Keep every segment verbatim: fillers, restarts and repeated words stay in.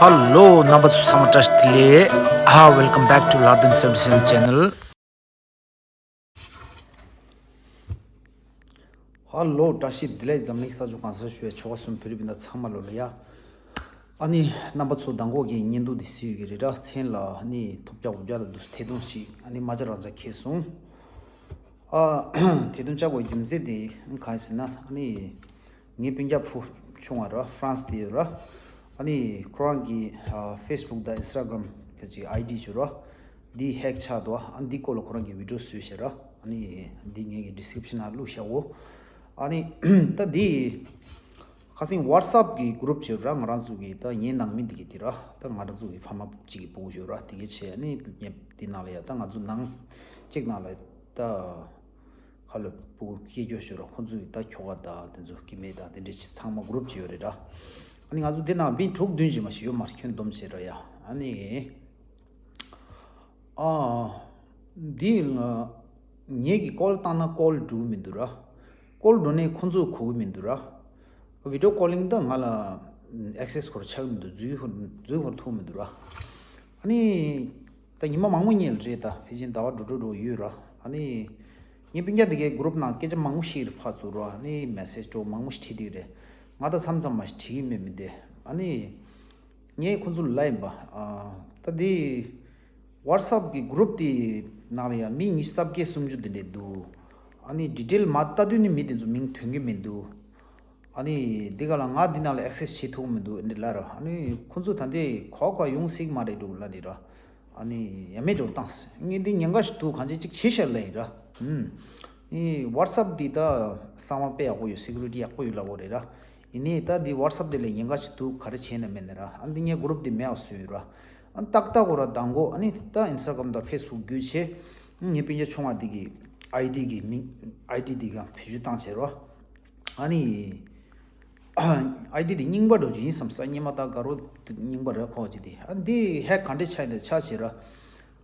Hello, རྣམ་པ་ཚོ་ཚང་མ་བཀྲ་ཤིས་བདེ་ལེགས། ཧ། Welcome back to Lardin seventy-seven channel. Hello, བཀྲ་ཤིས་བདེ་ལེགས། འཛམ་གླིང་ས་ཕྱོགས་གང་སར་བཞུགས་པའི་ཆོལ་ཁ་གསུམ་བོད་རིགས་སྤུན་ཟླ་ཚང་མ་ལོ་ལ་ཡ། ཨ་ནི་རྣམ་པ་ཚོ་མདང་དགོང་གི་བརྙན་ཐུང་འདི་གཟིགས་ཡོད་ཀྱི་རེད་ར། མཚན་ལ་ཨ་ནི་ཐོབ་རྒྱག་འུ་རྒྱག་ལ་འདུག་ཐད་གཏོང་ཞིག་ཨ་ནི་མ་བྱ་རང་བྱ་ཁེལ་སོང་། ཨ། ཐད་གཏོང་བྱ་དགོས་རྒྱུ་མཚན་དེ་གང་ཡིན་ཟེར་ན། ཨ་ནི་ངའི་སྤུན་ཀྱག་བུ་ཆུང་བ་ར། ཧྥ་རན་སི་དེ་ཡོད་ར། ཨ་ནི་ཁོ་རང་གི་ཨ་ཕེ་སི་བུག་དང་ཨིན་སི་ཊ་གྷ་རམ་གི་ཅིག་ཨའི་ཌི་བྱོས་ར། འདི་ཧེག་ཆགས་འདུག་ཨ་འདི་སྐོར་ལ་ཁོ་རང་གི་བི་ཌི་ཡོ་བཟོས་བཞག་ར། ཨ་ནི་འདི་ངའི་གི་ཌི་སི་ཀི་རིབ་ཤན་ནང་བླུགས་བཞག་གོ། ཨ་ནི་ད་འདི་ཁ་སང་ཝ་ཊི་སི་ཨེབ་གི་གུ་རུབ་བྱོས་ར། ང་རང་ཚོ་གི་ད་ངའི་ནང་མི་འདི་གི་དེ་ར། ད་ང་རང་ཚོ་གི་ཕ་མ་གཅིག་གི་སྤུ་གུ་བྱོས་ར། དེ་གི་བྱས་ཨ་ནི་ངས་འདི་ནང་ལ་ཡ་ད་ང་ཚོ་ནང་གཅིག་ནང་ལ་ད་ཁ་ལོ་སྤུ་གུ་སྐྱེས་རྒྱུ་བྱོས་ར། ཁོང་ཚོ་གི་ད་ཁྱོ་ག་དང་དེ་ཚོ་སྐྱེ་དམན་དང་དེ་འདྲ་ཚང་མ་གུ་རུབ་བྱས་ཡོད་རེད་ར། ཨ་ནི་ང་ཚོ་འདི་ནང་མི་དྲུག་བདུན་ཞིག་མ་ཞིག་ཡོད་མ་རེད། ཁྱོན་བསྡོམས་བྱས་ར་ཡ། ཨ་ནི། ཨ། འདི་ལ་ངེད་ཀྱིས་ཀོལ་བཏང་ན་ཀོལ་འགྲོ་གི་མི་འདུག་ར། ཀོལ་འགྲོ་ནས་ཁོང་ཚོས་གོ་གི་མི་འདུག་ར། བི་ཌི་ཡོ་ཀོ་ལིང་ད་ང་ལ་ཨེག་སེ་སི་ཁོ་ར་ཆགས་ཀྱི་མི་འདུག་འཛུལ་ཁོ་འཛུལ་ཁོ་ར་ཐུབ་མི་འདུག་ར། ཨ་ནི་ད་ཉི་མ་མང་པོ་ཉལ་རེད། ད་ཕལ་ཆེར་ཟླ་བ་འགྲོ་འགྲོ་འགྲོ་ཡོད་ར། ཨ་ནི་ངའི་སྤུན་ཀྱག་དེ་གའི་གུ་རུབ་ནང་སྐད་ཆ་མང་པོ་ཞིག་རེད་ཕར་ཚུར་ར། ཨ་ནི་མེ་སེ་ཇི་འདྲ་མང་པོ་ཞིག་བྲིས་བསྡད་ཀྱི་རེད། ང་ད་མཚམས་མཚམས་མ་ཞིག་བྲིས་ཀྱི་མེད་མི་དེ། ཨ་ནི། ངས་ཁོང་ཚོ་ལ་ཡིན་པ། ཨ། ད་འདི་ཝ་ཊི་སི་ཨེབ་གི་གུ་རུབ་དེ་ནང་ལ་ཡང་མི་ཉི་ཤུ་རྩ་བརྒྱད་སུམ་ཅུ་དེ་འདྲས་འདུག་ཨ་ནི་ཌི་ཊེལ་མར་ལྟ་དུས་ནི་མི་དེ་ཚོ་མིང་ཐོན་གྱི་མི་འདུག་ཨ་ནི་འདི་ག་ལ་ང་འདི་ནང་ལ་ཨེག་སེ་སི་བྱེད་ཐུབ་མི་འདུག་འདི་ལ་ར། ཨ་ནི་ཁོང་ཚོ་ད་ལྟའི་ག་པར་ཡོང་སྲིད་མ་རེད་འདུག་ལ་འདི་ར། ཨ་ནི་ཡ་མེད་འགྲོ་བཏང་སྲིད། ངས་འདི་ཉེན་ཁ་ཞིག་འདུག་གང་ཅི་ཅིག་བྱེད་ཤག་ལ་ཡིན་ར། ཨུམ། ཨི་ཝ་ཊི་སི་ཨེབ་འདི་ད་གསང་བ་དཔེ་ཡག་པོ་ཡོད། སེ་ཀུ་རི་ཊི་ཡག་པོ་ཡོད་ལབ་དགོས་རེད་ར། ཡིན་ནའི་ད་འདི་ཝ་ཊི་སི་ཨེབ་འདི་ལ་ཉེན་ཁ་ཞིག་འདུག་ག་རེ་བྱས་ན་མེད་ན་ར། ཨ་འདི་ངའི་གུ་རུབ་འདི་མེད་པ་བཟོས་ཡོད་ར། ཨ་ཏག་ཏག་གོ་ར་དང་གོ། ཨ་ནི་ད་ཨིན་སི་ཊ་གྷ་རམ་དང་ཕེ་སི་བུག་བརྒྱུད་བྱས། ངའི་སྤུན་ཀྱག་ཆུང་བ་འདི་གི་ཨའི་ཌི་གི་མིང་ཨའི་ཌི་འདི་ག་བེད་སྤྱོད་བཏང་བྱས་ར། ཨ་ནི་ཨའི་ཌི་འདི་རྙིང་པ་འགྲོ་རྒྱུ་ཡིན་བསམ་ས། སྔོན་མ་ད་དགའ་རོགས་རྙིང་པ་ར། ཁོ་ཅི་འདི་ཨ་འདི་ཧེག་ག་འདྲས་ཆགས་ཡིན་ད་ཆགས་བྱས་ར།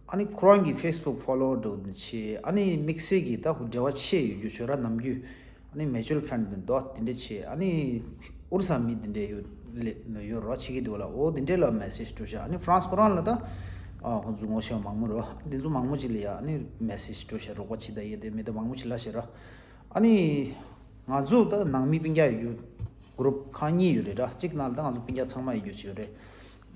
ཨ་ནི་ཁོ་རང་གི་ཕེ་སི་བུག་ཕོ་ལོ་ཝར་འགྲོ་བྱས། ཨ་ནི་དམིགས་བསལ་གྱི་ད་ཁོ་འབྲེལ་བ་ཆེ་ཡོད་རྒྱུ་བྱོས་ར། ནམ་རྒྱུན་ཨ་ནི་མེ་ཅུ་ཨལ་ཕྲེན་ཌི་འདི་འདྲས་བྱས། ཨ་ནི་ཨུ་རུ་སུ་མི་འདི་འདྲས་ཡོད་ལེ་ཡོད་ར། ཆེ་གི་འདུག་ལ། འོ་འདི་འདྲས་ལ་མེ་སེ་ཇི་འགྲོ་ཤག་ཨ་ནི་ཧྥ་རན་སི་ཁོ་རང་ལ་ད་ཨ་ཁོང་ཚོ་ངོ་ཤེས་པ་མང་པོ་ར། འདི་ཚོ་མང་པོ་ཅིག་ལ་ཡ་ཨ་ནི་མེ་སེ་ཇི་འགྲོ་ཤག་རོགས་པ་བྱེད་ད་ཡས་དེ་མེད་ད་མང་པོ་ཅིག་ལ་བྱས་ར། ཨ་ནི་ང་ཚོ་ད་ནང་མི་སྤུན་ཀྱག་ཡོད་རྒྱུ་གུ་རུབ་ཁག་གཉིས་ཡོད་རེད་ར། གཅིག་ནང་ལ་ད་ང་ཚོ་སྤུན་ཀྱག་ཚང་མ་ཡོད་རྒྱུ་ཅིག་ཡོད་རེད།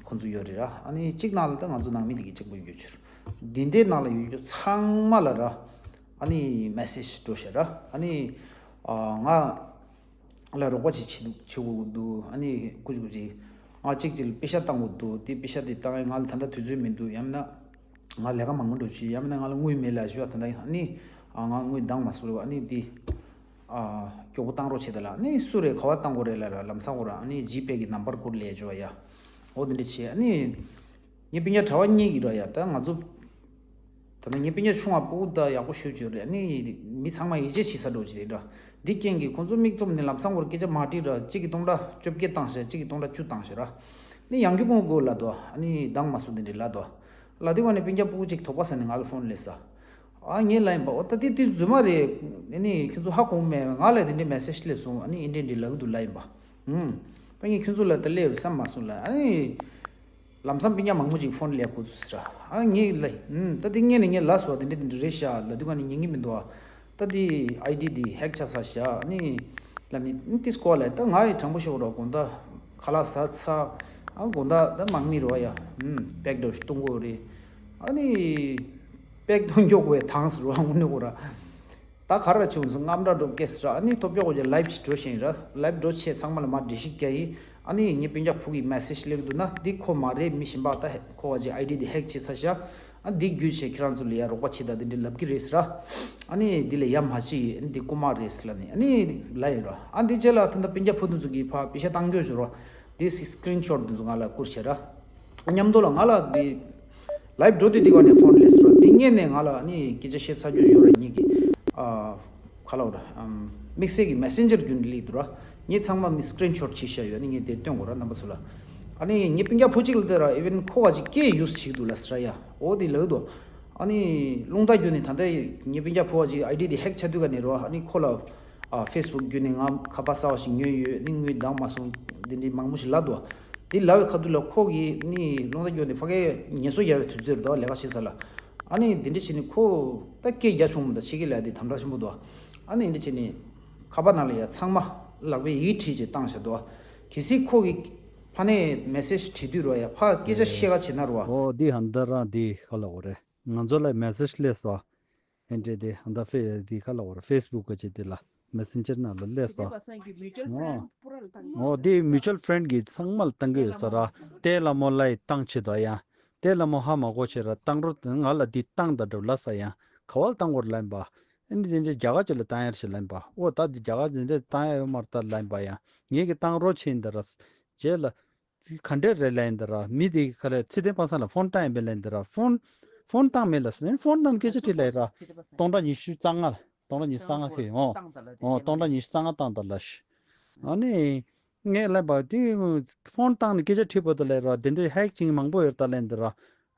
ཁོང་ཚོ་ཡོད་རེད་ར། ཨ་ནི་གཅིག་ནང་ལ་ད་ང་ཚོ་ནང་མི་དེ་གི་གཅིག་པོ་ཡོད་རྒྱུ་རེད། འདི་འདྲའི་ནང་ལ་ཡོད་རྒྱུ་ཚང་མ་ལ་ར། ཨ་ནི་མེ་སེ་ཇི་འགྲོ་ཤག་ར། ཨ་ནི་ཨ་ང་ལ་རོགས་པ་ཅིག་བྱེད་བྱེད་དགོས་འདུག་ཨ་ནི་སྐུ་མཁྱེན་སྐུ་མཁྱེན། ང་གཅིག་ཅིག་ལ་པེ་ཤག་བཏང་དགོས་འདུག་དེ་པེ་ཤག་དེ་བཏང་ཡས་ང་ལ་ད་ལྟ་དུས་ཚོད་མི་འདུག་ཡང་མིན་ན་ང་ལས་ཀ་མང་པོ་འགྲོ་ཆེ། ཡང་མིན་ན་ང་ལ་དངུལ་མེད་ལབ་ཞུ་བ། ད་ལྟ་ཨ་ནི་ཨ་ང་དངུལ་འདང་མ་སོང་ལབ། ཨ་ནི་དེ་ཨ་མགྱོགས་པོ་བཏང་རོགས་བྱེད་ད་ལབ། ཨ་ནི་སུ་རེད་ག་པར་བཏང་དགོས་རེད་ལབ་ར། ལམ་སང་འོ་ར་ཨ་ནི་ཇི་པེ་གི་ནམ་བར་བསྐུར་ལབ་ཞུ་བ་ཡ། འོ་དེ་འདྲ་བྱས། ཨ་ནི་ངའི་སྤུན་ཀྱག་གྲྭ་པ་གཉིས་ཀྱིས་ར་ཡ། ད་ང་ཚོ་ད་ལྟ་ངའི་སྤུན་ཀྱག་ཆུང་བ་སྤུ་གུ་ད་ཡག་པོ་ཞེ་པོ་ཅིག་ཡོད་རེད། ཨ་ནི་མི་ཚང་མ་ཡིད་ཆེས་བྱེད་ས་འདྲ་བོ་ཅིག་རེད་ར། འདི་རྐྱེན་གྱིས་ཁོང་ཚོ་མིག་བཙུམ་ནས་ལམ་སང་འོ་ར་སྐད་ཆ་མ་དྲིས་ར། གཅིག་གིས་སྟོང་ཕྲག་བཅོ་བརྒྱད་བཏང་ཤག་གཅིག་གིས་སྟོང་ཕྲག་བཅུ་བཏང་ཤག་ར། ཨ་ནི་ཡང་བསྐྱར་སྐུ་ངོ་སྐུ་ལབ་འདུག་ཨ་ནི་འདང་མ་སོང་དེ་འདྲས་ལབ་འདུག་ལབ་དུས་ག་ནས་སྤུན་ཀྱག་སྤུ་གུ་གཅིག་དོགས་པ་ཟ་ནས་ང་ལ་ཕོན་སླེབས་ས། ཨ་ངས་ལབ་ཡིན་པ། འོ་ད་དེ་དེ་རྫུན་མ་རེད། ཨ་ནི་ཁྱོད་ཚོ་ཧ་གོ་མེད། ང་ལ་དེ་འདྲའི་མེ་སེ་ཇི་སླེབས་སོང་། ཨ་ནི་ཨེ་འདྲས་འདྲས་ལབ་གི་འདུག་ལབ་ཡིན་པ། ཧུམ། ད་ངས་ཁྱོད་ཚོ་ལ་ད་སླེབས་བསམ་མ་སོང་ལབ། ཨ་ནི་ལམ་སང་སྤུན་ཀྱག་མང་པོ་ཅིག་ཕོན་སླེབས་ཁོ་ཚོ་ཟེར། ཨ་ངས་ལབ། ཧུམ། ད་དེ་སྔོན་ནས་ངས་ལབ་སོང་། དེ་འདྲས་དེ་འདྲས་རེད་ཤག་ལབ་དུས་ག་ནས་ཉན་གི་མི་འདུག་ཨ། ད་དེ་ཨའི་ཌི་དེ་ཧེག་ཆགས་ཚར་ཤག་ཨ་ནི་ལབ་ནས་ཨ་ནི་དེ་སྐོར་ལ་ད་ང་ཡི་དྲང་པོ་ཤོད་རོགས། དགོང་དག་ཁ་ལག་ཟ་ཚར། ཨ་དགོང་དག་ད་དམག་མི་རེད་བ་ཡ། ཧུམ། པེག་ཌོ་ཞིག་བཏུང་དགོས་རེད། ཨ་ནི་པེག་བཏུང་མགྱོགས་པའི་ཐང་ཟེར་བ་དངོས་གནས་ཁོ་ར། ད་ག་རེ་བྱུང་སོང་། དངངས་སྐྲག་འདྲ་བོ་སྐྱེས་སོང་ར། ཨ་ནི་ཐོབ་རྒྱག་གོ་ཅེ་ལའིབ་ཞིག་འགྲོ་བཞིན་ར། ལའིབ་འགྲོ་ཆེད་ཚང་མ་ལ་མར་འགྲེལ་བཤད་རྒྱག་ཡིན། ཨ་ནི་ངའི་སྤུན་ཀྱག་བུ་གི་མེ་སེ་ཇི་སླེབས་འདུག་ན་འདི་ཁོ་མ་རེད། མི་གཞན་པ་ད་ཁོ་བ་ཅིག་ཨའི་ཌི་འདི་ཧེག་བྱས་ཚར་ཤག་ཨ་འདི་བརྒྱུད་བྱས་ཁྱེད་རང་ཚོ་ལ་ཡ་རོགས་པ་བྱེད་ད་འདི་འདྲས་ལབ་ཀྱི་རེད་ཟེར་ར། ཨ་ནི་འདི་ལ་ཡ་མ་བྱེད་ཡིན། འདི་རྐུ་མ་རེད་ཟེར་ལབ་ནས་ཨ་ནི་ལབ་ཡིན་ར། ཨ་འདི་རྗེས་ལ་ད་ལྟ་སྤུན་ཀྱག་བུ་འདི་ཚོ་གིས་ཕར་པེ་ཤག་བཏང་རྒྱུ་བྱོས་ར། འདི་སི་ཀི་རིན་ཤོཊ་འདི་ཚོ་ང་ལ་བསྐུར་བྱས་ར། མཉམ་དུ་ལ་ང་ལ་འདི་ལའིབ་འགྲོ་དུས་འདི་ག་ནས་ཕོན་སླེབས་སོང་། འདི་སྔོན་ནས་ང་ལ་ཨ་ནི་སྐད་ཆ་བཤད་ཚར་རྒྱུ་ཡོད་ར། ཉིད་ཀྱི་ཨ་ག་ལབ་ར། ཨམ་དམིགས་བསལ་གྱི་མེ་སེན་ཇར་བརྒྱུད་ནས་སླེབས་འདུག་ར། ངས་ཚང་མ་མི་སི་ཀི་རིན་ཤོཊ་བྱས་བཞག་ཡོད། ཨ་ནི་ངས་དེ་སྟོན་དགོས་ར་རྣམ་པ་ཚོ་ལ། ཨ་ནི་ངའི་སྤུན་ཀྱག་བུ་གཅིག་ལ་དེ་ར་ཨི་ཝན་ཁོ་བ་ཅིག་སྐད་ཡུས་བྱེད་འདུག་ལབ་ཟེར་ར་ཡ། འོ་དེ་ལབ་འདུག་ཨ་ནི་རླུང་རྟ་བརྒྱུད་ནས་ད་ལྟ་ངའི་སྤུན་ཀྱག་བུ་བ་ཅིག་ཨའི་ཌི་དེ་ཧེག་ཆགས་དུས་ག་ནས་ར། ཨ་ནི་ཁོ་ལ་ཨ་ཕེ་སི་བུག་བརྒྱུད་ནས་ང་ཁ་པར་གསར་བ་ཞིག་ཉོས་ཡོད། ཨ་ནི་དངུལ་འདང་མ་སོང་། འདི་འདྲའི་མང་པོ་ཞིག་ལབ་འདུག་དེ་ལབ་པའི་ཁ་ཐུག་ལ་ཁོ་གིས་ནི་རླུང་རྟ་རྒྱུག་ནས་ཕ་གིར་ངལ་གསོ་རྒྱག་པའི་དུས་ཚོད་རེད་དོ། ལས་ཀ་བྱེད་ས་ལ། ཨ་ནི་དེ་འདྲ་བྱས་ནས་ཁོ་ད་སྐད་རྒྱག་བྱུང་མི་འདུག་ཕྱི་རྒྱལ་ལ་དེ་དམ་དྲག་ཆེན་པོ་འདུག་ཨ་ནི་འདི་བྱས་ནས་ཁ་པར་ནང་ལ་ཡ་ཚང་མ་ལག་པས་ཡི་གེ་བྲིས་བྱས་བཏང་བཞག་འདུག་གལ་སྲིད་ཁོ་གིས་ཕ་ནས་མེ་སེཇ་བྲིས་དུས་རོ་ཡ་ཕ་སྐད་ཆ་བཤད་ག་བྱེད་ན་རོ། ཨོ་འདི་ཧན་ད་རང་འདི་ཁ་ལ་འོ་རེད། ང་ཚོ་ལ་མེ་སེཇ་སླེབས་སོང་། ཨེ་འདྲས་དེ་ཧན་ད་ཧྥེ་འདི་ཁ་ལ་འོ་རེད། ཕེ་སི་བུག་ག་ཅིག་དེ་ལ་མེ་སེན་ཇར་ནང་ལ་སླེབས་སོང་། ཨོ་འདི་མུ་ཅུ་ཨལ་ཧྥི་རེན་ཌི་གི་ཚང་མ་ལ་བཏང་གི་ཡོད་ས་ར། ཏེ་ལ་མོ་ལ་ཡི་བཏང་ཆེད་དོ་ཡང་། ཏེ་ལ་མོ་ཧ་མ་གོ་ཆེ་ར་བཏང་རོ། ང་ལ་འདི་བཏང་ད་འགྲོ་ལ་ས་ཡང་ག་བ་ལ་བཏང་གོ་ར་ལན་པ། ཨེ་འདི་དེ་འདྲས་རྒྱ་ག་ཅིག་ལ་བཏང་ཡར་ཞིག་ལན་པ། ཨོ་ད་འདི་རྒྱ་ག་དེ་འདྲས་བཏང་ཡ་ཡོད་མ་རེད་ད་ལན་པ་ཡང་ངེད་ཀྱི་བཏང་རོ་ཆེ་ཡིན་ད་ར། རྗེས་ལ། ག་འདྲས་རེད་ལན་ད་ར། མི་དེ་ག་ལས་ཚེ་བརྟན་པ་སངས་ལ་ཕོན་བཏང་ཡིན་པས་ལན་ད་ར། ཕོན། ཕོན་བཏང་མེད་ལ་ཟེར་ནས་ཕོན་བཏང་སྐད་ཆ་དྲིས་ལ་ཡ་ར། སྟོང་ཕྲག་ཉི་ཤུ་རྩ་ལྔ། སྟོང་ཕྲག་ཉི་ཤུ་རྩ་ལྔ་ཁེ་ཡོང་། ཨོ་སྟོང་ཕྲག་ཉི་ཤུ་རྩ་ལྔ་བཏང་ད་ལ་ཤི། ཨ་ནི། ངས་ལན་པ་དེ་ཕོན་བཏང་ནས་སྐད་ཆ་དྲིས་པ་ད་ལ་ཡ་ར། དེ་འདྲས་ཧེག་བྱེད་མཁན་མང་པོ་ཡོད་ད་ལན་ད་ར། ཨ་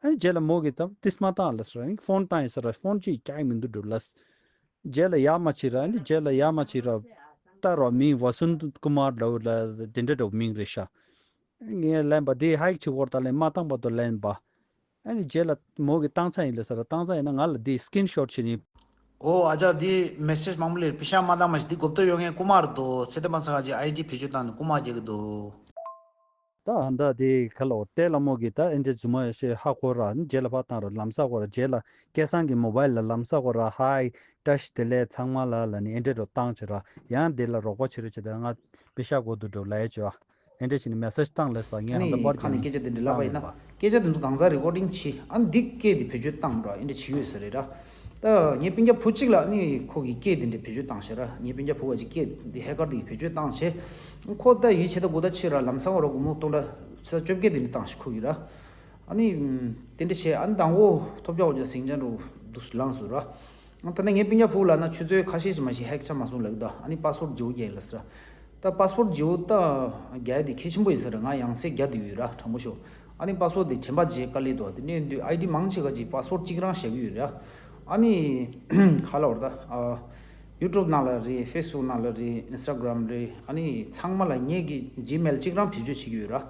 ནི་རྗེས་ལ་མོ་གིས་ད་ཏིས་མ་བཏང་ལ་ཟེར་ར། ཕོན་བཏང་ཡིན་ཟེར་ར། ཕོན་ཅིག་རྒྱག་ཡིན་མི་འདུག་འགྲུབ་ལ། རྗེས་ལ་ཡ་མ་བྱེད་ར། ཨ་ནི་རྗེས་ལ་ཡ་མ་བྱེད་ར། ལྟ་རོགས་མིང་ཝ་སུན་ཀུ་མར་ལབ་ལ་དེ་འདྲ་འདྲ་མིང་རེད་ཤག་ངས་ལན་པ་དེ་ཧེག་བྱེད་སྐོར་ད་ལན་མ་བཏང་བར་དུ་ལན་པ། ཨ་ནི་རྗེས་ལ་མོ་གིས་བཏང་ཚར་ཡིན་ལ་ཟེར་ར། བཏང་ཚར་ཡིན་ན་ང་ལ་དེ་སི་ཀིན་ཤོཊ་བྱེད་ནི། ཨོ་ཨ་ཅག་དེ་མེ་སེཇ་མང་པོ་ལས་པེ་ཤག་མ་བཏང་མ་ཞིག་དེ་གོབ་ཏོ་ཡོད་ངས་ཀུ་མར་དོ་ཚེ་བརྟན་པ་ཚ་ཁ་ཅིག་ཨའི་ཌི་བེད་སྤྱོད་བཏང་ནས་ཀུ་མར་རྒྱག་གི་འདུག་ད་ད་དེ་ཁ་ལོ་ཏེ་ལ་མོ་གི་ད་ཨེ་འདྲས་རྫུན་མ་ཡོད་ཤེས་ཧ་གོ་ར། རྗེས་ལ་ཕར་བཏང་ར་ལམ་སང་གོ་ར། རྗེས་ལ་སྐལ་བཟང་གི་མོ་བཱའིལ་ལ་ལམ་སང་གོ་ར། ཧའི་བཀྲ་ཤིས་བདེ་ལེགས་ཚང་མ་ལ་ལ་ནི་ཨེ་འདྲས་འགྲོ་བཏང་བྱེད་ར། ཡང་དེ་ལ་རོགས་པ་བྱེད་རོགས་བྱེད་དེ་ང་པེ་ཤག་གོ་དུ་འགྲོ་ལ་ཡ་བྱོས་ཨ། ཨེ་འདྲས་བྱས་ནས་མེ་སེཇ་བཏང་ལས་སོ་ངས་ཨ་ཧང་ད་ནི་པར་ཁ་ནས་སྐད་ཆ་དེ་འདྲས་ལབ་པ་ཡིན་ན་སྐད་ཆ་དེ་ཚོ་གང་ཟག་རི་ཀོར་ཌིང་བྱེད་ཨ་ནི་འདི་སྐད་དེ་བེད་སྤྱོད་བཏང་ར་ཨེ་འདྲས་བྱེད་ཡོད་ས་རེད་ར། ད་ངའི་སྤུན་ཀྱག་བུ་གཅིག་ལ་ནི་ཁོ་གི་སྐད་དེ་འདྲའི་བེད་སྤྱོད་བཏང་ཤག་ར། ངའི་སྤུན་ཀྱག་བུ་བ་གཅིག་སྐད་འདི་ཧེ་ཀར་འདི་བེད་སྤྱོད་བཏང་བྱས། ཁོ་ད་ཡིད་ཆེས་ད་དགོས་ད་ཆེ་ར། ལམ་སང་རོགས་མོ་སྟོང་ཕྲག་ས་བཅོ་བརྒྱད་དེ་འདྲ་བཏང་ཤག་ཁོ་གི་ར། ཨ་ནི་དེ་འདྲ་བྱས་ཨ་ནི་དང་པོ་ཐོབ་རྒྱག་འོ་ཅག་ཟིང་ཆ་འགྲོ་འདུག་ལངས་སོང་ར། ད་ནི་ངའི་སྤུན་ཀྱག་བུ་ལ་ན་ཆུ་ཚོད་ཁ་ཤས་ཤིག་མ་ཞིག་ཧེག་ཆ་མ་སོང་ལབ་གི་ད། ཨ་ནི་པ་སི་ཝར་ཌི་བརྗེ་པོ་རྒྱག་ལ་ཟེར། ད་པ་སི་ཝར་ཌི་བརྗེ་པོ་ད་རྒྱག་ཡ་དེ་གལ་ཆེན་པོ་ཡིན་ས་རེད། ང་ཡང་སེ་རྒྱག་བསྡད་ཡོད་ར་དྲང་པོ་ཤོད། ཨ་ནི་པ་སི་ཝར་ཌི་དེ་དྲན་པ་བརྗེད་དཀའ་ལས་འདུག་དེ་ནས་འདུག་ཨའི་ཌི་མང་ཆེ་ག་ཅིག་པ་སི་ཝར་ཌི་གཅིག་རང་བཞག་གི་ཡོད་ར། ཨ་ནི་ག་ལ་བར་ད་ཡུ་ཊུབ་ནང་ལ་རེད། ཕེ་སི་བུག་ནང་ལ་རེད། ཨིན་སི་ཊ་གྷ་རམ་རེད། ཨ་ནི་ཚང་མ་ལ་ངེད་ཀྱི་ཇི་མེལ་གཅིག་རང་བེད་སྤྱོད་བྱེད་ཀྱི་ཡོད་ར།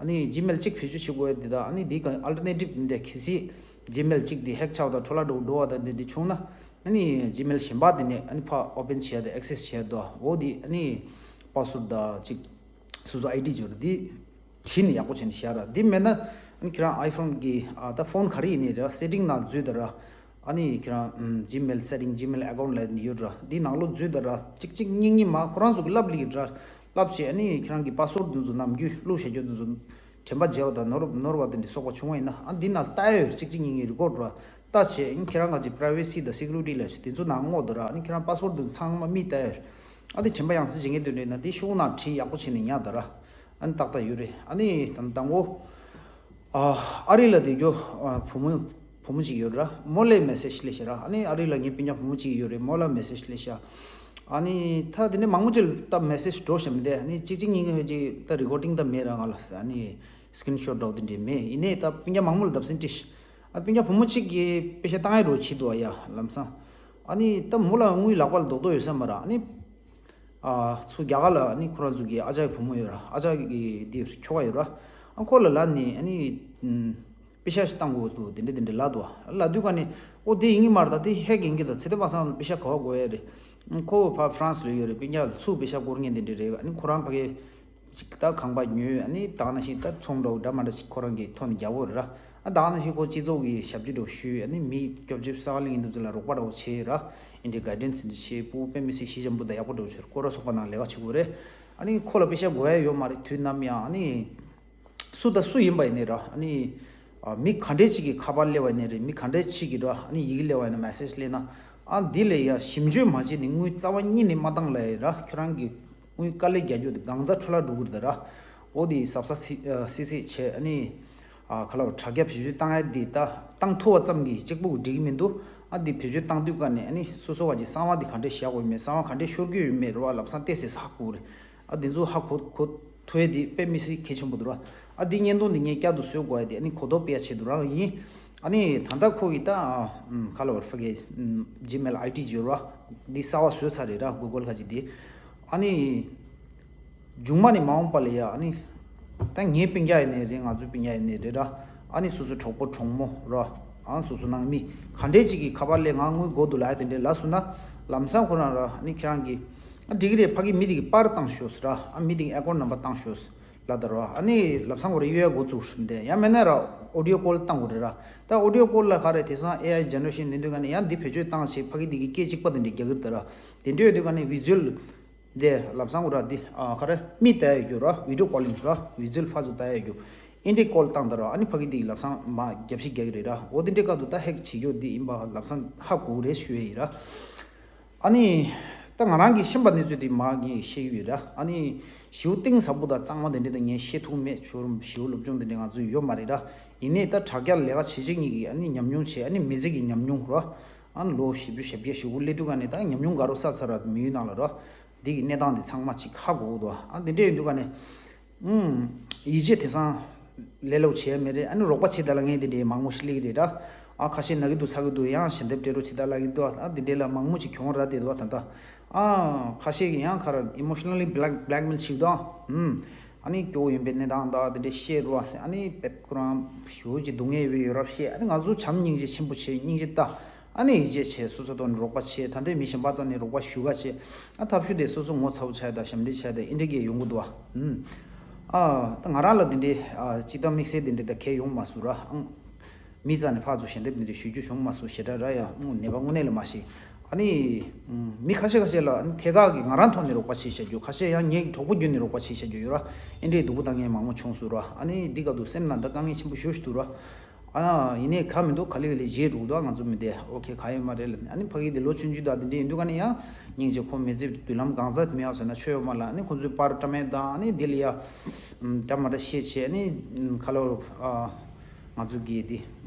ཨ་ནི་ཇི་མེལ་གཅིག་བེད་སྤྱོད་བྱེད་དགོས་ཡ་འདི་དང་ཨ་ནི་འདི་ག་ཨལ་ཊར་ནེ་ཊིབ་འདི་གལ་སྲིད་ཇི་མེལ་གཅིག་འདི་ཧེག་ཆགས་དང་འཕྲོ་བརླག་འགྲོ་འགྲོ་བ་དང་འདི་འདི་བྱུང་ན། ཨ་ནི་ཇི་མེལ་གཞན་པ་འདི་ནས་ཨ་ནི་ཕར་ཨོ་པན་བྱེད་ཡ་དང་ཨེག་སེ་སི་བྱེད་ཡ་དང་འོ་འདི་ཨ་ནི་པ་སི་ཝར་ཌི་དང་གཅིག་སོ་སོ་ཨའི་ཌི་འབྱོར་འདི་བྲིས་ནས་ཡག་པོ་བྱས་ནས་བཞག་ར། འདི་མེད་ན་ཨ་ནི་ཁྱེད་རང་ཨའི་ཕོན་གི་ཨ་ད་ཕོན་ག་རེ་ཡིན་ནའི་ར་སེ་ཊིང་ནང་འཛུལ་དང་ར། ཨ་ནི་ཁྱེད་རང་ཨམ་ཇི་མེལ་སེ་ཊིང་ཇི་མེལ་ཨེ་ཀའུན་ཊི་ལབ་ནས་ཡོད་ར། འདི་ནང་ལོགས་འཛུལ་དང་ར། གཅིག་གཅིག་གཉིས་གཉིས་མ་ཁོ་རང་ཚོ་གི་ལབ་ལི་ཡོད་ར། ལབ་བྱས་ཨ་ནི་ཁྱེད་རང་གི་པ་སི་ཝར་ཌི་འདི་ཚོ་ནམ་རྒྱུན་བླུགས་བཞག་རྒྱུ་འདི་ཚོ་དྲན་པ་བརྗེད་པ་དང་ནོར་ནོར་བ་དེ་འདྲ་སོགས་པ་བྱུང་བ་ཡིན་ན་ཨ་འདི་ནང་ལྟ་ཡ་ཡོད། གཅིག་གཅིག་གཉིས་གཉིས་རི་ཀོཌ་ར། ལྟ་བྱས་ཨ་ནི་ཁྱེད་རང་ག་ཅིག་པ་རའི་ཝེ་སི་དང་སེ་ཀུ་རི་ཊི་ལབ་བྱས་དེ་ཚོ་ནང་བསྔོག་དང་ར། ཨ་ནི་ཁྱེད་རང་པ་སི་ཝར་ཌི་འདི་ཚོ་ཚང་མ་མིས་ལྟ་ཡ་ཡོད། ཨ་འདི་དྲན་པ་ཡང་སེ་བྱེད་མཁན་དེ་འདྲ་ཡིན་ན་འདི་ཤོག་བུ་ནང་བྲིས་ཡག་པོ་བྱས་ནས་ཉར་དང་ར། ཨ་ནི་ཏག་ཏག་ཡོད་རེད། ཨ་ནི་དང་དང་པོ། ཨ་ཨ་རི་ལ་བསྡད་རྒྱུ་ཨ་བུ་མོ་བུ་མོ་ཅིག་ཡོད་ར། མོ་ལ་མེ་སེཇ་སླེབས་ཤག་ར། ཨ་ནི་ཨ་རི་ལ་ངའི་སྤུན་ཀྱག་བུ་མོ་ཅིག་ཡོད་རེད། མོ་ལ་མེ་སེཇ་སླེབས་ཤག་ཨ་ནི་ད་དེ་ནས་མང་པོ་ཅིག་ད་མེ་སེཇ་འགྲོ་ཤག་མི་འདུག་ཨ་ནི་གཅིག་གཅིག་གཉིས་གཉིས་ཅིག་ད་རི་ཀོར་ཌིང་ད་མེད་ར། ང་ལ་ཨ་ནི་སི་ཀི་རིན་ཤོཊ་འདྲ་བོ་དེ་འདྲས་མེད། ཡིན་ནའི་ད་སྤུན་ཀྱག་མང་པོ་ལ་བརྡབ་གསིག་སྤྲད་ཤག་ཨ་སྤུན་ཀྱག་བུ་མོ་གཅིག་གིས་པེ་ཤག་བཏང་ཡ་འདྲ་བོ་བྱེད་འདུག་ཨ་ཡ་ལམ་སང་། ཨ་ནི་ད་མོ་ལ་དངུལ་ལག་པ་ལ་རྡོག་རྡོག་ཡོད་ས་མ་རེད། ཨ་ནི། ཨ་ཚུར་རྒྱ་གར་ལ་ཨ་ནི་ཁོ་རང་ཚོ་གི་ཨ་ཅག་གི་བུ་མོ་ཡོད་ར། ཨ་ཅག་གི་དེ་ཁྱོ་ག་ཡོད་ར། ཨ་ཁོ་ལ་ལབ་ནས་ཨ་ནི་ཨམ་པེ་ཤག་ཞིག་བཏང་དགོས་འདུག་དེ་འདྲ་དེ་འདྲ་ལབ་འདུག་ལབ་དུས་ག་ནས་ཨོ་དེ་ཡིན་གྱི་མ་རེད། ད་དེ་ཧེག་ཡིན་གྱི། ད་ཚེ་བརྟན་པ་སངས་པེ་ཤག་ག་པར་དགོས་ཡ་རེད། ཁོ་ཕར་ཧྥ་རན་སི་ལ་ཡོད་རེད། སྤུན་ཀྱག་ཚུར་པེ་ཤག་སྐོར་མཁན་དེ་འདྲ་རེད། ཨ་ནི་ཁོ་རང་ཕ་གི་ཅིག་ད་ཁང་པ་ཉོས། ཨ་ནི་ད་ག་ནང་བཞིན་ད་ཚོང་འདྲ་བོ་འདྲ་མ་འདྲ་ཞིག་ཁོ་རང་གི་ཐོག་ནས་རྒྱག་གི་ཡོད་རེད་ར། ཨ་ད་ག་ནང་བཞིན་ཁོ་སྤྱི་ཚོགས་ཀྱི་ཞབས་ཕྱི་འདྲ་བོ་ཞུས། ཨ་ནི་མི་སྐྱོབ་བྱེད་གསར་པ་གླིང་འདི་ཚོ་ལ་རོགས་པ་འདྲ་བོ་བྱས་ར། ཨིན་དྲའི་གའི་ཌན་སི་འདི་བྱས། སྤུ་གུ་དཔེ་མི་སྲིད་གཞི་འཇམ་པོ་དང་ཡག་པོ་འདྲ་བོ་བྱས། སྐོར་ར་ཚོགས་པ་ནང་ལས་ཀ་བྱེད་དགོས་རེད། ཨ་ནི་ཁོ་ལ་པེ་ཤག་དགོས་ཡ་ཡོད་མ་རེད་དུས་ནམ་ཡང་། ཨ་ནི་སུ་དང་སུ་ཡིན་པ་ཡིན་ནའི་ར། ཨ་ནི་ཨ་མི་ག་འདྲས་ཅིག་གི་ཁ་པར་སླེབས་པ་ཡིན་ནའི་རེད། མི་ག་འདྲས་ཅིག་གི་ར། ཨ་ནི་ཡི་གེ་སླེབས་པ་ཡིན་ན། མེ་སེཇ་སླེབས་ན། ཨ་འདི་ལ་ཡ་ཞིབ་འཇུག་མ་བྱས་ནས་དངུལ་རྩ་བ་ཉིད་ནས་མ་བཏང་ལ་ཡ་ར། ཁྱོད་རང་གི་དངུལ་དཀའ་ལས་རྒྱག་རྒྱུ་དེ་གང་ཚ་འཕྲོ་བརླག་འགྲོ་གི་རེད་ད་ར། འོ་དེ་གཟབ་གཟབ་སི་སི་སི་བྱས། ཨ་ནི་ཨ་ཁ་ལ་བ་དྲ་རྒྱ་བེད་སྤྱོད་བཏང་ཡ་དེ་ད་བཏང་ཐུབ་པ་ཙམ་གྱིས་གཅིག་པུ་འགྲིག་གི་མི་འདུག་ཨ་དེ་བེད་སྤྱོད་བཏང་དུས་ཀ་ནས་ཨ་ནི་སོ་སོ་བ་ཅིག་གསང་བ་དེ་ག་འདྲས་བཞག་དགོས་མེད། གསང་བ་ག་འདྲས་ཤོར་གྱི་ཡོད་མེད་རེད་བ། ལམ་སང་ཏོག་ཙམ་ཧ་གོ་རེད། ཨ་དེ་ཚོ་ཧ་གོ་གོ་ཐུབ་ཡ་དེ་དཔེ་མི་སྲིད་གལ་ཆེན་པོ་འདུག་ར། ཨ་དེ་བརྙན་ཐུང་དེ་ངས་བསྐྱར་དུ་བཟོ་དགོས་ཡ་དེ་ཨ་ནི་གོ་རྟོགས་སྤེལ་ཡ་ཆེད་དུ་རང་ཡིན། ཨ་ནི་ད་ལྟ་ཁོ་གི་ད་ཨ་ཁ་ལ་བར་ཕ་གི་ཇི་མེལ་ཨའི་ཌི་ཡོད་ར། འདི་གསར་བ་བཟོས་ཚར་རེད་ར། གུ་གལ་ག་ཅིག་དེ། ཨ་ནི་མཇུག་མ་ནས་མ་འོངས་པ་ལ་ཡ་ཨ་ནི་ ད་ངའི་སྤུན་ཀྱག་ཡིན་ནའི་རེད། ང་ཚོའི་སྤུན་ཀྱག་ཡིན་ནའི་རེད་ར། ཨ་ནི་སོ་སོ་གྲོགས་པོ་གྲོགས་མོ་ར། ཨ་སོ་སོ་ནང་མི་ག་འདྲས་ཅིག་གིས་ཁ་པར་སླེབས་ང་དངུལ་དགོས་འདུག་ལབ་ཡ་དེ་འདྲས་ལབ་སོང་ན། ལམ་སང་ཁོ་རང་ར་ཨ་ནི་ཁྱེད་རང་གིས། ཨ་འགྲིག་གི་རེད། ཕ་གི་མི་དེ་གི་པར་བཏང་ཤོག་ཟེར་ར། ཨ་མི་དེ་གི་ཨེ་ཀའུན་ཊི་ནམ་བར་བཏང་ཤོག་ཟེར་ལབ་ད་ར། ཨ་ནི་ལམ་སང་ཁོ་ར་གཡོལ་ཡ་འགོ་བཙུགས་ཟེར་འདས། ཡང་མེད་ན་ར་ཨོ་ཌི་ཡོ་ཀོལ་བཏང་དགོས་རེད་ར། ད་ཨོ་ཌི་ཡོ་ཀོལ་ལ་ག་རེ་དེང་སང་ཨེ་ཨའི་ཇེ་ནེ་རེ་ཤན་ཡིན་དུས་ག་ནས་ཡང་འདི་བེད་སྤྱོད་བཏང་བྱས་ཕ་གི་འདི་གི་སྐད་གཅིག་པ་དེ་འདྲས་རྒྱག་གི་རེད་ད་ར། དེ་འདྲས་ཡོད་དུས་ག་ནས་བི་ཇུ་ཨལ་འདི་ལམ་སང་ཁོ་ར་འདི་ཨ་ག་རེ་མིག་བལྟ་ཡ་རྒྱུ་ར། བི་ཌི་ཡོ་ཀོ་ལིང་ར། བི་ཇུ་ཨལ་ཕར་ཚུར་བལྟ་ཡ་རྒྱུ། ཨིན་དྲི་ཀོལ་བཏང་ད་ར། ཨ་ནི་ཕ་གི་འདི་གི་ལམ་སང་མ་རྒྱབ་བཤིག་རྒྱག་གི་རེད་ར། འོ་དེ་འདྲས་སྐབས་དུ་ད་ཧེག་བྱེད་རྒྱུ་འདི་ཡིན་པ་ལམ་སང་ཧ་གོ་གི་རེད་ཞུ་ཡ་ཡིན་ར། ཨ་ནི། ད་ང་རང་གིས་ཤེས་པ་གནས་ཚུལ་དེ་མ་ངས་ཤེས་ཀྱི་ཡོད་ར། ཨ་ནི། ཞེའུ་གཏིང་ཟབ་པོ་དང་གཙང་མ་དེ་འདྲས་ད་ངས་ཤེས་ཐུབ་མེད། ཞེའུ་ཞེའུ་སློབ་སྦྱོང་དེ་འདྲས་ང་ཚོ་ཡོད་མ་རེད་ར། ཡིན་ནའི་ད་དྲ་རྒྱ་ལས་ཀ་བྱེད་བྱེད་གཉིས་ཀྱིས་ཨ་ནི་ཉམས་མྱོང་བྱས། ཨ་ནི་མི་ཚེ་གི་ཉམས་མྱོང་ར། ཨ་ནི་ལོ་བཞི་བཅུ་ཞེ་བརྒྱད་ཞེ་དགུ་སླེབས་དུས་ག་ནས་ད་ཉམས་མྱོང་དགའ་རབ་བསགས་ཚར་ར། མི་ཡུལ་ནང་ལ་ར། འདི་གི་གནས་སྟངས་འདི་ཚང་མ་ཅིག་ཧ་གོ་གི་འདུག་ཨ་འདི་འདྲས་ཡིན་དུས་ག་ནས། ཨུམ། ཡིད་ཆེས་དེང་སང་ལས་སླ་པོ་བྱེད་ཡ་མེད་རེད། ཨ་ནི་རོགས་པ་བྱེད་ད་ལ་ངས་དེ་འདྲའི་མང་མོ་ཞིག་སླེབས་ཀྱི་རེད་ར། ཨ་ཁ་ཤས་ན་གི་འདུག་ཚ་གི་འདུག་ཡང་ཞལ་འདེབས་སྤྲད་རོགས་བྱེད་ད་ལ་གི་འདུག་ཨ་འདི་འདྲའི་ལ་མང་མོ་ཅིག་གྱོང་རག་བསྡད་འདུག་ད་ལྟ། ཨ་ཁ་ཤས་ཀྱིས་ཡང་ཁ་ར་ཨི་མོ་ཤི་ནལ་ལི་བྷེ་ལེག་བྷེ་ལེག་མེལ་བྱེད་ཀྱི་འདུག་ཨུམ། ཨ་ནི་སྐྱོ་བོ་ཡིན་པའི་གནས་སྟངས་དང་དེ་འདྲའི་བཤད་རོགས་ཟེར། ཨ་ནི་བེད་ཁོ་རང་ཞེ་པོ་ཅིག་སྡུག་བསྔལ་ཡོད་པའི་ཡོད་རབས་བཤད། ཨ་ནི་ང་ཚོ་བྱམས་སྙིང་རྗེ་ཆེན་པོ་བྱེད། སྙིང་རྗེ་ལྟ། ཨ་ནི་ཡིད་ཆེས་བྱེད། སོ་སོ་དང་རོགས་པ་བྱེད། ད་ལྟའི་མི་གཞན་པ་ཙམ་ནས་རོགས་པ་ཞུ་ག་བྱེད། ཨ་ཐབས་ཤུགས་དེ་སོ་སོ་ངོ་ཚ་བོ་ཆགས་དང་ཞབས་འདྲེན་བྱས་དང་ཨིན་འདྲ་གི་ཡོང་གི་འདུག་བ། ཨུམ། ཨ་ད་ང་རང་ལ་འདི་འདྲའི་ཨ་སྤྱིར་བཏང་དམིགས་བསལ་འདི་འདྲའི་ད་གལ་ཡོང་མ་སོང་ར། ཨང་། མི་རྩ་ནས་ཕར་ཚུར་ཞལ་འདེབས་འདི་འདྲའི་ཞུ་རྒྱུ་བྱུང་མ་སོང་ཞེ་དྲག་ར། ཡ་ཨང་ནད་པ་དངོས་གནས་ལ་མ་ཤེས། ཨ་ནི། ཨུམ། མི་ཁ་ཤས་ཁ་ཤས་ལ་ཨ་ནི་ཐད་ཀར་གྱི་ང་རང་ཐོག་ནས་རོགས་པ་བྱེད་བྱ་རྒྱུ། ཁ་ཤས་ཡང་ངའི་གྲོགས་པོ་བརྒྱུད་ནས་རོགས་པ་བྱེད་བྱ་རྒྱུ་ཡོད་ར། ཨིན་འདྲའི་སྡུག་པོ་བཏང་མཁན་མང་པོ་བྱུང་སོང་ར། ཨ་ནི་འདི་སྐབས་དུ་སེམས་ནང་ད་དཀའ་ངལ་ཆེན་པོ་ཞེ་པོ་ཞིག་འདུག་ར། ཨ་ཡིན་ནའི་ཁ་མི་འདུག་ག་ལེ་ག་ལེ་བརྗེད་འགྲོ་གི་འདུག་ང་ཚོ་མི་བདེ་ཨོ་ཁེ་ག་ཡོད་མ་རེད་ལབ་ནས། ཨ་ནི་ཕ་གི་དེ་ལོ་ཆུང་ཆུང་དང་དེ་འདྲ་ཡིན་དུས་ག་ནས་ཡང་སྙིང་རྗེ། ཁོ་མི་ཚེ་མདུན་ལམ་གང་ཟག་མི་ཡག་སོང་ན་ཆོས་ཡོད་མ་ལ། ཨ་ནི་ཁོ་ཚོའི་པར་བཀྲམ་མེད་དང་། ཨ་ནི་དེ་ལ་ཡ་བཀྲམ་མ་འདྲ་བཤད་བྱས། ཨ་ནི་ཁ་ལོ་ང་ཚོ་གི་དེ་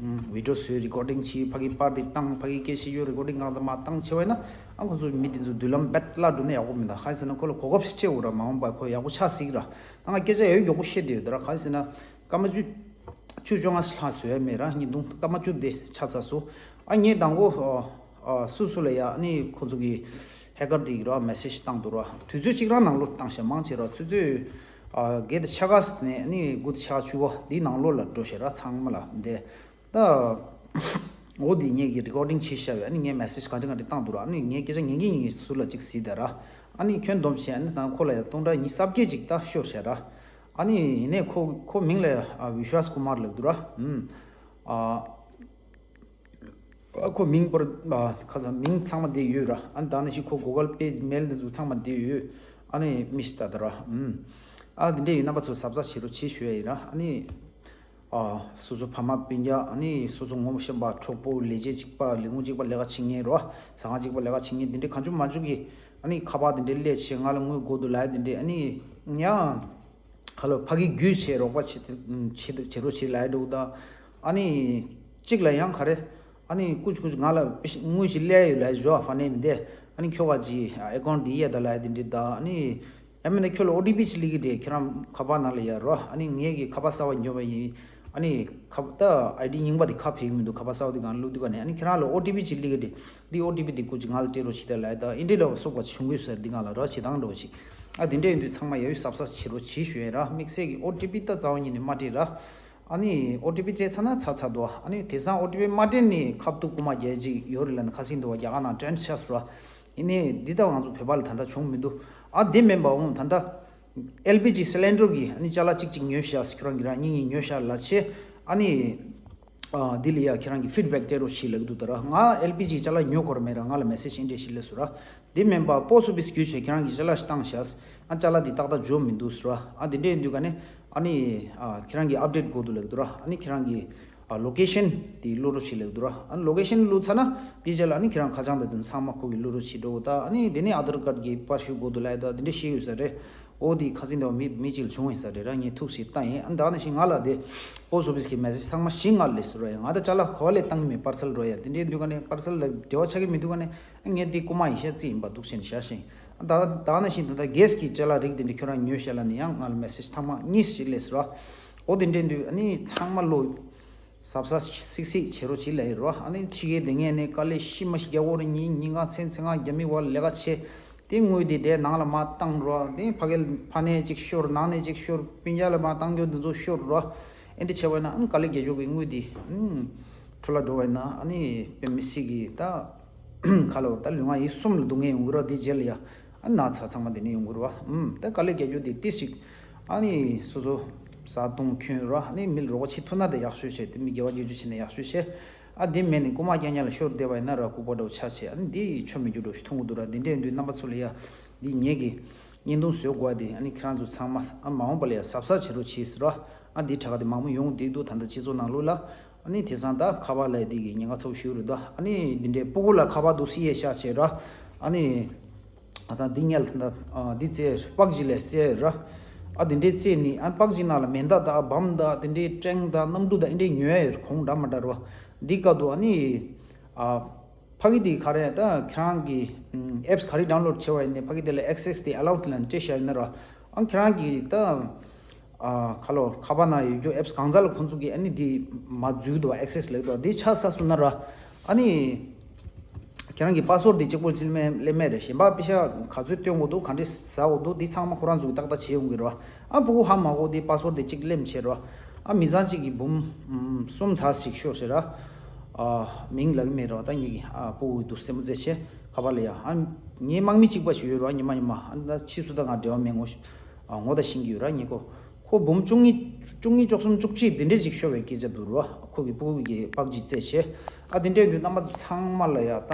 བི་ཌི་ཡོ་བཟོས། རི་ཀོར་ཌིང་བྱས། ཕ་གི་པར་དེ་བཏང་། ཕ་གི་སྐད་ཆ་ཡོད། རི་ཀོར་ཌིང་གང་ཚ་མ་བཏང་བྱས་པ་ཡིན་ན། ཨ་ཁོ་ཚོ་མི་དེ་ཚོ་མདུན་ལམ་རྦད་བརླག་འགྲོ་ན་ཡག་པོ་མི་འདུག་ག་རེ་ཟེར་ན་ཁོ་ལ་གོ་སྐབས་ཤིག་སྤྲད་འོ་ར། མ་འོངས་པ་ཁོ་ཡག་པོ་ཆགས་སྲིད་ཀྱི་ར། ད་ང་སྐད་ཆ་ཡ་ཡོད་མགྱོགས་པོ་བཤད་བསྡད་ཡོད་ད་ར། ག་རེ་ཟེར་ན། སྐར་མ་བཅུ། བཅུ་བཅོ་ལྔ་ལྷག་བཟོས་ཡ་མེད་ར། ཉིས་སྟོང་སྐར་མ་བཅུ་དེ་ཆགས་ཚར་སོང་། ཨ་ངས་དང་པོ་ཨ་ཨ་སུ་སུ་ལ་ཡ་ཨ་ནི་ཁོ་ཚོ་གི་ཧེ་ཀར་དེ་གི་ར་མེ་སེ་ཇི་བཏང་འདུག་ར། དུས་ཚོད་གཅིག་རང་ནང་ལོགས་བཏང་ཤག་མང་ཆེ་ར། ཆུ་ཚོད་ཨ་བརྒྱད་དང་ཕྱེད་ཀ་ནས་ཨ་ནི་དགུ་དང་ཕྱེད་ཀ་བཅུ་པ་དེའི་ནང་ལོགས་ལ་འགྲོ་ཤག་ར། ཚང་མ་ལ་འདི་ད། འོ་དེ་ངས་ཀྱི་རི་ཀོར་ཌིང་བྱས་ཤག་བས། ཨ་ནི་ངས་མེ་སེ་ཇི་ག་འདྲ་ག་འདྲ་བཏང་འདུག་ར། ཨ་ནི་ངས་སྐད་ཆ་ཉན་གྱིན་ཉན་གྱིན་སུ་ལ་གཅིག་གཟིགས་དང་ར། ཨ་ནི་ཁྱོན་བསྡོམས་བྱས། ཨ་ནི་ད་ཁོ་ལ་ཡ་སྟོང་ཕྲག་ཉི་ཤུ་རྩ་བརྒྱད་ཅིག་ད་ཤོར་ཤག་ར། ཨ་ནི་ཡིན་ནའི་ཁོ་ཁོ་མིང་ལ་ཨ་བི་ཤ་ཝཱས་ཀུ་མར་ལབ་འདུག་ར། ཨུམ། ཨ་ཨ་ཁོ་མིང་པར་ཨ་ཁ་སང་མིང་ཚང་མ་དེ་ཡོད་ར། ཨ་ནི་ད་ནི་ཞིག་ཁོ་གུ་གལ་པེ་ཇི་མེལ་འདི་ཚོ་ཚང་མ་དེ་ཡོད། ཨ་ནི་མི་ཤི་ད་ད་ར། ཨུམ། ཨ་འདི་འདྲ་ཡོད། རྣམ་པ་ཚོ་གཟབ་གཟབ་བྱེད་རོགས་བྱེད་ཞུ་ཡ་ཡིན་ར། ཨ་ནི། ཨ་སོ་སོ་ཕ་མ་སྤུན་ཀྱག་ཨ་ནི་སོ་སོ་ངོ་ཤེས་པ་གྲོགས་པོ་ལས་བྱེད་གཅིག་པ་ལས་ཁུངས་གཅིག་པ་ལས་ཀ་བྱེད་མཁན་རོ། ཟ་ཁང་གཅིག་པ་ལས་ཀ་བྱེད་མཁན་འདི་འདྲའི་གང་བྱུང་མང་བྱུང་གིས་ཨ་ནི་ཁ་པར་འདི་འདྲའི་སླེབས་བྱས་ང་ལ་དངུལ་དགོས་འདུག་ལབ་ཡ་འདི་འདྲའི། ཨ་ནི་ཡང་ཁ་ལོ་ཕ་གི་བརྒྱུད་བྱས་རོགས་པ་བྱེད་བྱེད་བྱེད་རོགས་བྱེད་ལབ་ཡ་འདྲ་བོ་དང་། ཨ་ནི་གཅིག་ལ་ཡང་ག་རེ། ཨ་ནི་ཀུ་ཅི་ཀུ་ཅི་ང་ལ་དངུལ་ཞིག་སླེབས་ཡོད་ལབ་ཡ་ཞོ་ཧྥ་ནེ་མི་འདི། ཨ་ནི་ཁྱོ་ག་ཅིག་ཨེ་ཀའུན་ཊི་འདི་གཡར་ད་ལབ་ཡ་འདི་འདྲའི་དང་། ཨ་ནི། ཡང་མིན་ན་ཁྱོད་ལ་ཨོ་ཊི་པི་ཅིག་སླེབས་ཀྱི་རེད། ཁྱེད་རང་ཁ་པར་ནང་ལ་ཡར་རོ། ཨ་ནི་ངེད་ཀྱི་ཁ་པར་གསར་པ་ཉོས་པ་ཡིན། ཨ་ནི་ཁ་ད་ཨའི་ཌི་རྙིང་པ་དེ་ཁ་ཕེབས་ཀྱི་མི་འདུག་ཁ་པར་གསར་པ་དེ་སྒང་བླུགས་དུས་ག་ནས། ཨ་ནི་ཁྱེད་རང་ལ་ཨོ་ཊི་པི་ཅིག་སླེབས་ཀྱི་རེད། འདི་ཨོ་ཊི་པི་དེ་སྐུ་མཁྱེན་ང་ལ་སྤྲད་རོགས་བྱེད་དང་ལབ་ཡ་དང་། ཨེ་འདྲ་ལ་སོགས་པ་བྱུང་གི་ཡོད་ས་རེད། འདི་སྒང་ལ་རོ་བྱེད་སྟངས་འདྲ་བོ་ཅིག་ཨ་དེ་འདྲ་ཡིན་དུས་ཚང་མ་ཡ་ཡོ་གཟབ་གཟབ་བྱེད་རོགས་བྱེད་ཞུ་ཡ་ར། དམིགས་བསལ་གྱི་ཨོ་ཊི་པི་ད་རྩ་བ་ཉིད་ནས་མ་སྤྲད་ར། ཨ་ནི་ཨོ་ཊི་པི་སྤྲད་ཚར་ན་ཚར་ཚར་འདུག་ཨ་ནི་དེང་སང་ཨོ་ཊི་པི་མ་སྤྲད་ནས་ཁ་ཐུག་རྐུ་མ་རྒྱག་ཅིག་ཡོད་རེད་ལབ་ནས་ཁ་སང་དུ་བ་རྒྱ་གར་ནང་ཊེན་ཆགས་སོང་ར། ཡིན་ནའི་འདི་ལྟ་བུ་ང་ཚོ་བོད་པ་ལ་ད་ལྟ་བྱུང་མི་འདུག་ཨ་འདི་མིན་པའང་ད་ལྟ་ཨེལ་པི་ཇི་སི་ལིན་ཌར་གི་ཨ་ནི་ཅ་ལག་གཅིག་གཅིག་ཉོས་ཤག་ཁྱོད་རང་གི་རང་ཉིད་ཉིད་ཉོས་ཤག་ལབ་བྱས། ཨ་ནི་ཨ་འདི་ལ་ཡ་ཁྱེད་རང་གི་ཕིཌ་བེག་སྤྲད་རོགས་བྱེད་ལབ་ཀྱི་འདུག་ད་ར། ང་ཨེལ་པི་ཇི་ཅ་ལག་ཉོ་དགོས་ར་མེད་ར། ང་ལ་མེ་སེ་ཇི་ཨེ་འདྲས་ཞིག་སླེབས་སོང་ར། འདི་མིན་པ་པོ་སི་ཨོ་ཕི་སི་བརྒྱུད་བྱས་ཁྱེད་རང་གི་ཅ་ལག་ཞིག་བཏང་ཤག་ཨ་ཅ་ལག་འདི་ཏག་ཏག་འབྱོར་མི་འདུག་ཟེར་བ། ཨ་འདི་འདྲས་ཡིན་དུས་ག་ནས་ཨ་ནི་ཨ་ཁྱེད་རང་གི་ཨབ་ཌེཊ་དགོས་འདུག་ལབ་ཀྱི་འདུག་ར། ཨ་ནི་ཁྱེད་རང་གི་ཨ་ལོ་ཀེ་ཤན་དེ་བླུག་རོགས་བྱེད་ལབ་ཀྱི་འདུག་ར། ཨ་ནི་ལོ་ཀེ་ཤན་བླུགས་ཚར་ན་དེའི་རྗེས་ལ་ཨ་ནི་ཁྱེད་རང་ཁ་བྱང་དང་དེ་ཚང་མ་ཁོ་གིས་བླུག་རོགས་བྱེད་འགྲོ་ད། ཨ་ནི་དེ་ནས་ཨ་དྷར་ཀཱར་གྱི་པར་ཤུ་དགོས་འདུག་ལབ་ཡ་ད་དེ་འདྲས་བཤད་ཡོད་ས་རེད། འོ་དེ་ཁ་སང་དེ་བ་མི་མི་གཅིག་ལ་བྱུང་ཡོད་ས་རེད་ར། ངས་ཐུགས་སུ་བཏང་ཡིན། ཨ་ནི་ད་ག་ནང་བཞིན་ང་ལ་དེ་པོ་སི་ཨོ་ཕི་སི་གི་མེ་སེ་ཇི་ཚང་མ་བཞི་ལྔ་སླེབས་སོང་ར། ཡ་ང་ད་ཅ་ལག་ག་པ་ལས་བཏང་གི་མེད། པར་སལ་འགྲོ་ཡ་དེ་འདྲས་ཡིན་དུས་ག་ནས་པར་སལ་ལ་འབྲེལ་བ་ཆགས་ཀྱི་མི་འདུག་ག་ནས། ངས་འདི་རྐུ་མ་ཡིན་ཤག་རྩིས་ཡིན་པ་འདུག་ཟེར་ནས་བཞག་ཤིང་། ད་ད་ནང་བཞིན་ད་ལྟ་གེ་སི་གི་ཅ་ལག་རིགས་དེ་འདྲ་ཁྱོད་རང་ཉོས་ཤག་ལབ་ནས་ཡང་ང་ལ་མེ་སེ་ཇི་ཐེངས་མ་གཉིས་ཤིག་སླེབས་སོང་ར། འོ་དེ་འདྲས་འདུག་ཨ་ནི་ཚང་མ་བློ་གཟབ་གཟབ་སིག་སིག་བྱེད་རོགས་བྱེད་ལབ་ཡོད་ར། ཨ་ནི་ཕྱི་རྒྱལ་དེ་ངས་ནས་དཀའ་ལས་ཤི་མ་ཤི་རྒྱག་དགོས་རེད། ཉིན་ཉིན་གང་མཚན་མཚན་གང་རྒྱ་མི་བར་ལས་ཀ་བྱེད། དེ་དངུལ་དེ་དེ་ནང་ལ་མར་བཏང་རོགས། དེ་ཕ་གི་ཕ་ནས་ཅིག་ཤོར། ནང་ནས་ཅིག་ཤོར། སྤུན་ཀྱག་ལ་མར་བཏང་རྒྱུ་འདི་ཚོ་ཤོར་རོགས། ཨེ་འདྲ་བྱས་པ་ན་ཨ་ནི་དཀའ་ལས་རྒྱག་རྒྱུ་གི་དངུལ་དེ་ཨ་ནི་འཕྲོ་བརླག་འགྲོ་བ་ཡིན་ན་ཨ་ནི་དཔེ་མི་སྲིད་ཀྱི་ད་ཁ་ལོ་ད་ལུས་ངག་ཡིད་གསུམ་ལ་སྡུག་བསྔལ་ཡོང་གི་རོགས། དེ་རྗེས་ལ་ཡ་ཨ་ནི་ན་ཚ་ཚང་མ་དེ་ནས་ཡོང་གི་རོགས། ཨུམ། ད་དཀའ་ལས་རྒྱག་རྒྱུ་དེ་ཏི་ཞིག་ཨ་ནི་སོ་སོ་བཟའ་བཏུང་གྱོན་རོགས། ཨ་ནི་མི་ལ་རོགས་པ་བྱེད་ཐུབ་ན་དེ་ཡག་ཤོས་བྱས། དེ་མི་དགེ་བ་རྒྱག་རྒྱུ་བྱས་ན་ཡག་ཤོས་བྱས། ཨ་དེ་མེད་ནས་རྐུ་མ་རྐྱང་རྐྱང་ལ་ཤོར་བསྡད་པ་ཡིན་ན་ར་ལྐུགས་པ་འདྲ་བོ་ཆགས་བྱས། ཨ་ནི་འདི་ཆོ་མེད་རྒྱུ་འདྲ་བོ་ཞིག་མཐོང་གི་འདུག་ར། འདི་འདྲའི་དུས་རྣམ་པ་ཚོ་ལ་ཡ་འདི་ངེད་ཀྱི་བརྙན་ཐུང་བཟོ་དགོས་པ་དེ་ཨ་ནི་ཁྱེད་རང་ཚོ་ཚང་མ་ཨ་མ་འོངས་པ་ལ་ཡ་གཟབ་གཟབ་བྱེད་རོགས་བྱེད་ཟེར་ར། ཨ་འདི་དྲ་ག་དེ་མང་པོ་ཡོང་བསྡད་འདུག་ད་ལྟ་སྤྱི་ཚོགས་ནང་ལོགས་ལ། ཨ་ནི་དེང་སང་ད་ཁ་པར་ལ་འདི་གི་ཉེན་ཁ་ཚ་པོ་ཞིག་ཡོད་རེད་ད། ཨ་ནི་འདི་འདྲའི་སྤུ་གུ་ལ་ཁ་པར་འདུག་སེ་ཡས་ཤག་བྱས་ར། ཨ་ནི་ཨ་ད་འདི་ཉལ་ད་ཨ་འདི་རྩེ་པག་ཅིག་ལ་རྩེ་ར། ཨ་འདི་འདྲའི་རྩེ་ནི་ཨ་པག་ཅིག་ནང་ལ་མེ་མདའ་དང་བམ་དང་དེ་འདྲའི་ཊེང་དང་གནམ་གྲུ་དང་ཨེ་འདྲའི་ཉོ་ཡ་ཡོད་རེད། གོང་འདྲ་མ་འདྲ་ར། འདི་སྐབས་དུ་ཨ་ནི་ཨ་ཕ་གི་དེ་ག་རེ་ད་ཁྱེད་རང་གི་ཨེབ་སི་ག་རེ་ཌའུན་ལོཌ་བྱས་པ་ཡིན་ནའི་ཕ་གི་དེ་ལ་ཨེག་སེ་སི་དེ་ཨ་ལའུ་ཌི་ལ་སྤྲད་བཞག་ཡིན་ན་ར། ཨ་ཁྱེད་རང་གི་ད་ཨ་ཁ་ལོ་ཁ་པར་ནང་ཡོད་རྒྱུ་ཨེབ་སི་གང་ཟག་ལ་ཁོང་ཚོ་གི་ཨ་ནི་དེ་མ་འཛུལ་འདུག་ཨེག་སེ་སི་ལེགས་འདུག་དེ་ཆ་ས་སོང་ན་ར། ཨ་ནི་ཁྱེད་རང་གི་པ་སི་ཝར་ཌི་དེ་གཅིག་པོ་ཅིག་ལེན་མེད་རེད། གཞན་པ་པེ་ཤ་ག་ཚོད་བཏོན་དགོས་འདུག་ག་འདྲས་ཟ་དགོས་འདུག་དེ་ཚང་མ་ཁོ་རང་ཚོ་གི་ཏག་ཏག་བྱེད་ཡོང་གི་རེད་བ། ཨ་ཕྲུ་གུ་ཧ་མ་གོ་དེ་པ་སི་ཝར་ཌི་དེ་གཅིག་ལེན་བྱེད་རེད་བ། ཨ་མི་ཚང་གཅིག་གི་འབུམ་ཨམ་གསུམ་ཚར་ཞིག་ཤོར་ཟེར་ར། ཨ་མིང་ལབ་ཀྱི་མེད་རེད་བ། ད་ངེད་ཀྱི་ཨ་ཕྲུ་གུ་འདུག་སེ་མོ་རྩེ་བྱེད་ཁ་པར་ལ་ཡ། ཨ་ངའི་དམག་མི་གཅིག་པ་ཞིག་ཡོད་རེད་བ། ཉི་མ་ཉི་མ་ཨ་ད་ཕྱིས་སུ་ད་ང་འབྲེལ་བ་མེད། ངོ་ཤེས་ཨ་ངོ་ད་ཤེས་ཀྱི་ཡོད་ར། ངེད་ཁོ་ཁོ་འབུམ་བཅུ་གཉིས་བཅུ་གཉིས་བཅུ་གསུམ་བཅུ་གཅིག་དེ་འདྲས་ཅིག་ཤོར་བའི་སྐད་ཆ་འདུག་ར། ཁོ་གི་ཕྲུ་གུ་གི་པག་ཅིག་རྩེ་བྱས། ཨ་དེ་འདྲས་དུས་རྣམ་པ་ཚོ་ཚང་མ་ལ་ཡ་ད་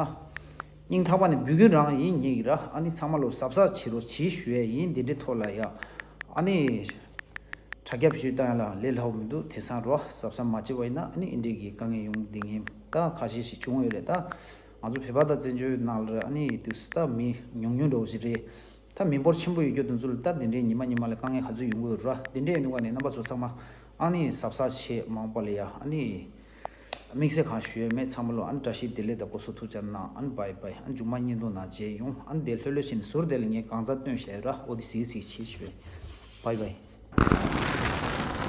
སྙིང་ཐག་པ་ནས་འབོད་སྐུལ་རང་ཡིན་ངེད་ཀྱི་ར། ཨ་ནི་ཚང་མ་ལོ་གཟབ་གཟབ་བྱེད་རོགས་བྱེད་ཞུ་ཡས་ཡིན། དེ་འདྲའི་ཐོག་ལ་ཡ་ཨ་ནི་དྲ་རྒྱ་བརྒྱུད་བཏང་ཡ་ལ་ལས་སླ་བོ་མི་འདུག་དེང་སང་རོ་གཟབ་གཟབ་མ་བྱས་པ་ཡིན་ན་ཨ་ནི་ཨེ་འདྲས་ཀྱི་དཀའ་ངལ་ཡོང་བསྡད་མཁན་ད་ཁ་ཤས་ཤིག་བྱུང་ཡོད་རེད། ད་ང་ཚོ་བོད་པ་དང་བཙན་བྱོལ་ནང་ལ་ཨ་ནི་དུས་སུ་ད་མི་ཉུང་ཉུང་འདྲ་བོ་ཞིག་རེད། ད་མི་འབོར་ཆེན་པོ་ཡོད་རྒྱུ་དེ་ཚོ་ལ་ད་དེ་འདྲའི་ཉི་མ་ཉི་མ་ལ་དཀའ་ངལ་ག་ཚོད་ཡོང་གི་ཡོད་ར། དེ་འདྲའི་ཡིན་དུས་ཀ་ནས་རྣམ་པ་ཚོ་ཚང་མ་ཨ་ནི་གཟབ་གཟབ་བྱེད། མ་འོངས་པ་ལ་ཡ་ཨ་ནི་དམིགས་བསལ་གང་ཞུ་ཡས་མེད། ཚང་མ་ལོ་ཨ་ནི་བཀྲ་ཤིས་བདེ་ལེགས་དང་སྐུ་གཟུགས་ཐུགས་ཅག་གནང་། ཨ་ནི་བྷའི་བྷའི། ཨ་ནི་མཇུག་མ་བརྙན་ཐུང་ནང་མཇལ་ཡོང་། ཨ་ནི་དེ་ལྷོད་ལྷོད་བྱས་ནས་ཟུར་དེ་ལ་ངས་གང་ཚ་སྟོན་བྱས་ར། འོ་དེ་གཟིགས་གཟིགས་བྱེད་ཞུ་བས། བྷའི་བྷའི།